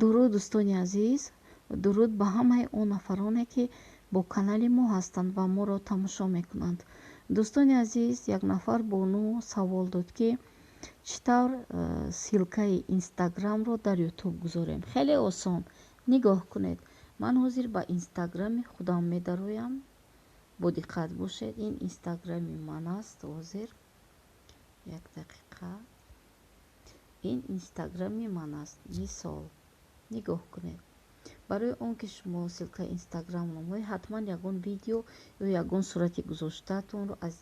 Дуруд, дӯстони азиз, дуруд ба ҳамаи он нафароне, ки бо канали мо ҳастанд ва моро тамошо мекунанд. Дӯстони азиз, як нафар бону савол дод, ки чӣ тавр ссылкаи Инстаграмро дар Ютуб гузорем. Хеле осон. Нигоҳ кунед, ман ҳозир ба Инстаграми худам медароям. Бодиққат бошед, ин Инстаграми ман аст. Ҳозир, як дақиқа, ин Инстаграми ман аст. Мисол, нигоҳ кунед, барои он ки шумо ссылкаи Инстаграмро моед, ҳатман ягон видео ё ягон сурати гузоштаатонро аз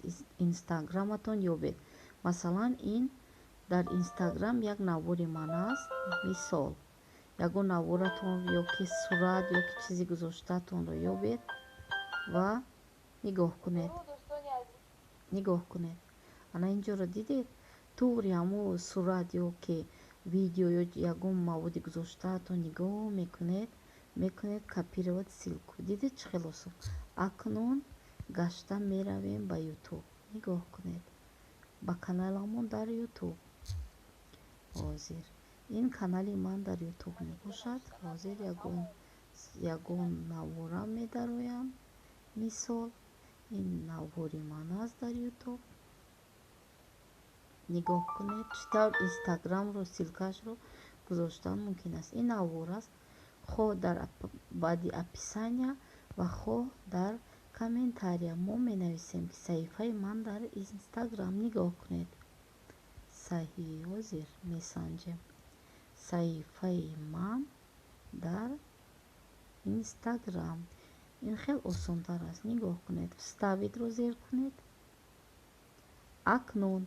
Инстаграматон ёбед. Масалан, ин дар Инстаграм як навори ман аст. Мисол, ягон наворатон ё ки сурат, ё ки чизе гузоштаатонро ёбед ва нигоҳ кунед, нигоҳ кунед, ана инҷоро дидед? Туғри ҳамо сурат ё ки видео ё ягон маводи гузоштаатон нигоҳ мекунед, мекунед «копировать ссылку». Дидед, чӣ хел осон? Акнун гашта меравем ба Ютуб. Нигоҳ кунед, ба каналамон дар Ютуб. Ҳозир ин канали ман дар Ютуб мебошад. Ҳозир ягон наворам медароям. Мисол, ин навори ман аст дар Ютуб. Нигоҳ кунед, чӣ тавр Инстаграмро ссылкашро гузоштан мумкин аст. Ин навор аст. Хоҳ дар баъди описания ва хоҳ дар комментария мо менависем, ки саҳифаи ман дар Инстаграм. Нигоҳ кунед, ҳозир месанҷем: саҳифаи ман дар Инстаграм. Ин хел осонтар аст. Нигоҳ кунед, «вставить»-ро зер кунед. Акнун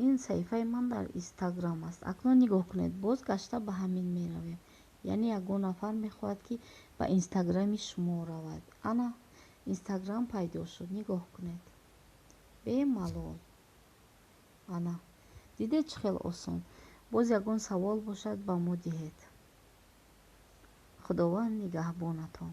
ин саҳифаи ман дар Инстаграм аст. Акнун нигоҳ кунед, боз гашта ба ҳамин меравем. Яъне ягон нафар мехоҳад, ки ба Инстаграми шумо равад. Ана Инстаграм пайдо шуд. Нигоҳ кунед, бемалол. Ана дидед, чӣ хел осон? Боз ягон савол бошад, ба мо диҳед. Худованд нигаҳбонатон.